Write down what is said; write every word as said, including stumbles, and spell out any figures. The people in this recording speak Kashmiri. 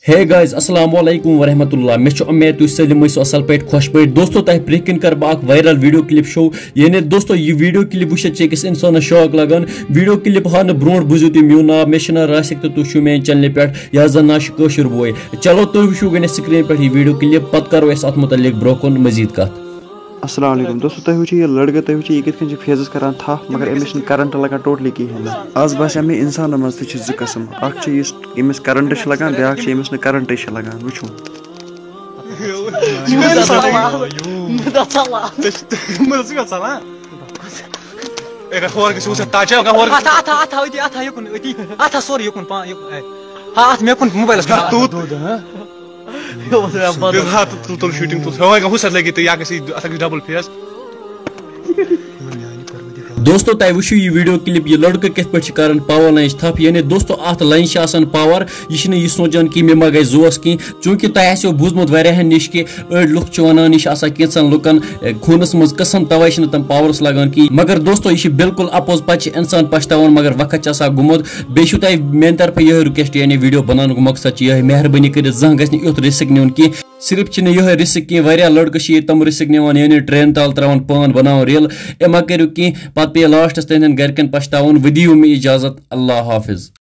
Hey guys, السلام علیکم ورحمۃ اللہ۔ مےٚ چھُ اُمید تُہۍ سٲلِم ٲسِو اَصٕل پٲٹھۍ، خۄش پٲٹھۍ۔ دوستو، تۄہہِ برٛونٛہہ کِنۍ کَرٕ بہٕ اَکھ viral video clip show۔ یعنی دوستو، یہِ video clip وٕچھِتھ چھِ أکِس اِنسانَس shock لَگان۔ Video clip ہاونہٕ برٛونٛٹھ بوٗزِو تُہۍ میون ناو، مےٚ چھُ ناو راسِق تہٕ تُہۍ چھِو میٛانہِ channelہِ پٮ۪ٹھ، یَتھ زَن ناو چھُ کٲشُر بوے۔ چلو، تُہۍ وٕچھِو گۄڈٕنٮ۪تھ screenہِ پٮ۪ٹھ یہِ video clip، پَتہٕ کَرو أسۍ اَتھ مُتعلِق برٛونٛہہ کُن مٔزیٖد کَتھ۔ السلام علیکم دوستو، تُہۍ وٕچھِو یہِ لڑکہٕ، تُہۍ وٕچھِو یہِ کِتھ کٔنۍ چھِ phaseس کران تھپھ، مگر أمِس چھِنہٕ current لگان totally کِہیٖنۍ نہٕ۔ آز باسیٛو مےٚ اِنسانَن منٛز تہِ چھِ زٕ قٕسٕم، اکھ چھُ یُس ییٚمِس current چھُ لگان، بیٛاکھ چھُ ییٚمِس نہٕ currentٕے چھُ لگان۔ وٕچھِو۔ اَتھ ہا، اَتھ ہا، اَتھ ہا، أتی، اَتھ ہا یُکُن، أتی۔ اَتھ ہا سورُے یُکُن، پا-، یُکُن، اے۔ ہا، اَتھ مےٚ کُن موبایلَس کُن۔ تُل، تُل، تُل، شوٗٹِنٛگ تُل۔ ہیوٚے، ہا، تُل، تُل، شوٗٹِنٛگ تُل۔ ہیوٚے، ہُہ سَتھ لَگی تہٕ یا گژھِ یہِ، اَتھ لَگہِ double phase۔ دوستو، تۄہہِ وٕچھِو یہِ video clip، یہِ لڑکہٕ کِتھ پٲٹھۍ چھِ کران power lineٕچ تھپھ۔ یعنی دوستو، اَتھ line چھِ آسان power، یہِ چھِنہٕ یہِ سونٛچان کہِ مےٚ ما گژھِ زوس کِہیٖنۍ۔ چوٗنٛکہِ تۄہہِ آسیو بوٗزمُت واریاہَن نِش کہِ أڑۍ لوٗکھ چھِ وَنان، یہِ چھِ آسان کینٛژَن لُکَن، اے، خوٗنَس منٛز قٕسم، تَوَے چھِنہٕ تِم powerس لَگان کِہیٖنۍ۔ مگر دوستو، یہِ چھِ بالکل اَپُز، پَتہٕ چھِ اِنسان پَشتاوان، مگر وقت چھِ آسان گوٚمُت۔ بیٚیہِ چھُو تۄہہِ میٛانہِ طرفہٕ یِہوٚے request، یعنی video بَناونُک مقصد چھُ یِہوٚے، مہربٲنی کٔرِتھ زانٛہہ گژھِ نہٕ یُتھ risk نیُن کینٛہہ۔ صرف چھِنہٕ یِہوٚے risk کینٛہہ، واریاہ لڑکہٕ چھِ ییٚتہِ تِم risk نِوان، یعنی train تَل ترٛاوان پان، بَناوان reel۔ اے مہ کٔرِو کینٛہہ، پَتہٕ پیٚیہِ lastس تِہنٛدٮ۪ن گَرِکٮ۪ن پَشتاوُن۔ وۄنۍ دِیِو مےٚ اِجازت، اللہ حافظ۔